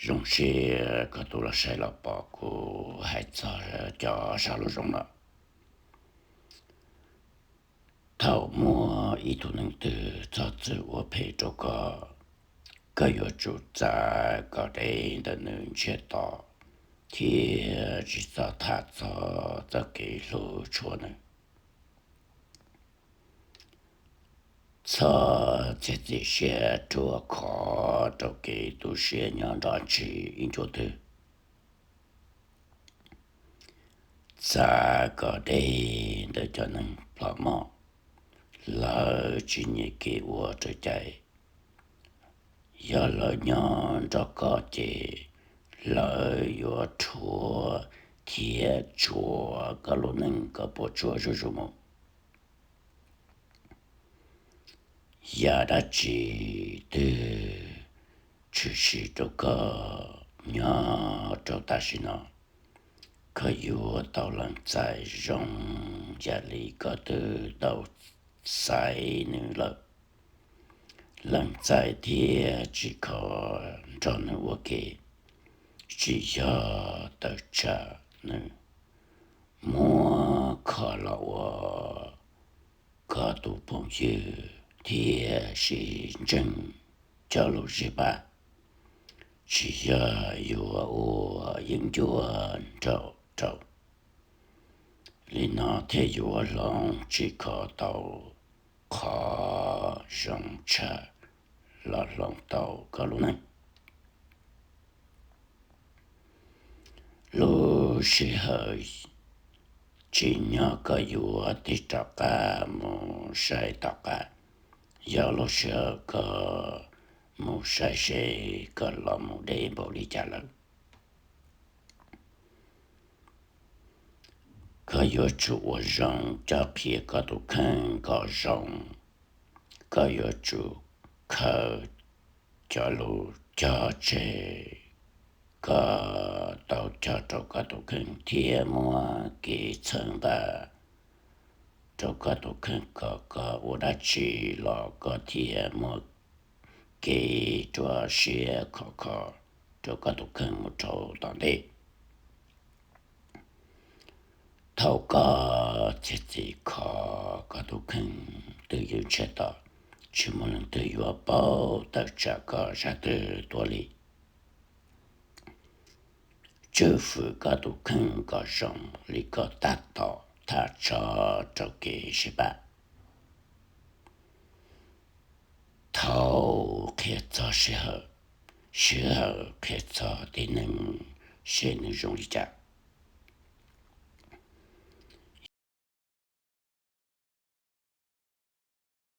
Zoo siab koj tus los saib los pom kuv hais txog cov zaj lus zoo no. Thaum muaj ib tug neeg twg txhob txwm ua phem rau koj, koj yuav tsum txav kom deb ntawm nws ntsiab to, thiab tsis txhob tham txog txoj kev hlub tshua nws. Txhob txiav txim siab ruaj khov rau kev tu siab nyob nrog ntsis ib ncua twg. Txav kom deb ntawm cov neeg plhom mom, lawv tsis nyiam kev ua raws cai. Yog lawv nyob nrog koj ces lawv yuav rhuav thiab tshua koj lub neej kom puas tsuaj zuj zus mus. Yam dab tsi twg tshwm sim rau koj nyob rau tam sim no, koj yuav tau lees txais zoo yam li koj twb tau xaiv nws lawm. Lees txais thiab tsim kho nrog nws ua ke, tsis yog tawm tsam nws. Muab kho los ua koj tus phooj ywg thiab sib ntseeg coj lus zim pab, tsis yog yuav ua yeeb ncuab nraum rau. Li no thiaj yuav hloov tsim kho tau qhov zoo tshaj los hloov tau koj lub neej. Lub sij hawm tsim nyog koj yuav tig rov qab mus saib tom qab, yog lub sij hawm koj mus saib seb koj los mus deb npaum li cas lawm. Koj yuav tsum ua zoo coj qhia koj tus kheej kom zoo. Koj yuav tsum khaws cov lus cog tseg koj tau cog rau koj tus kheej thiab muab kev txhawb nqa rau koj tus kheej kom koj ua dab tsi los koj thiaj muaj kev ruaj siab khov kho rau koj tus kheej mus rau tom ntej. Thaum koj txiav txim kho koj tus kheej twj ywm ntsiab to, tsis muaj leej twg yuav paub tawm tsam koj zaj twg tuaj li. Tswj fwm koj tus kheej kom zoo li koj tab tom thaj tsam rau kev sib pab. Thaum qhia txog sij hawm, sij hawm qhia txog tib neeg seb nws zoo li cas.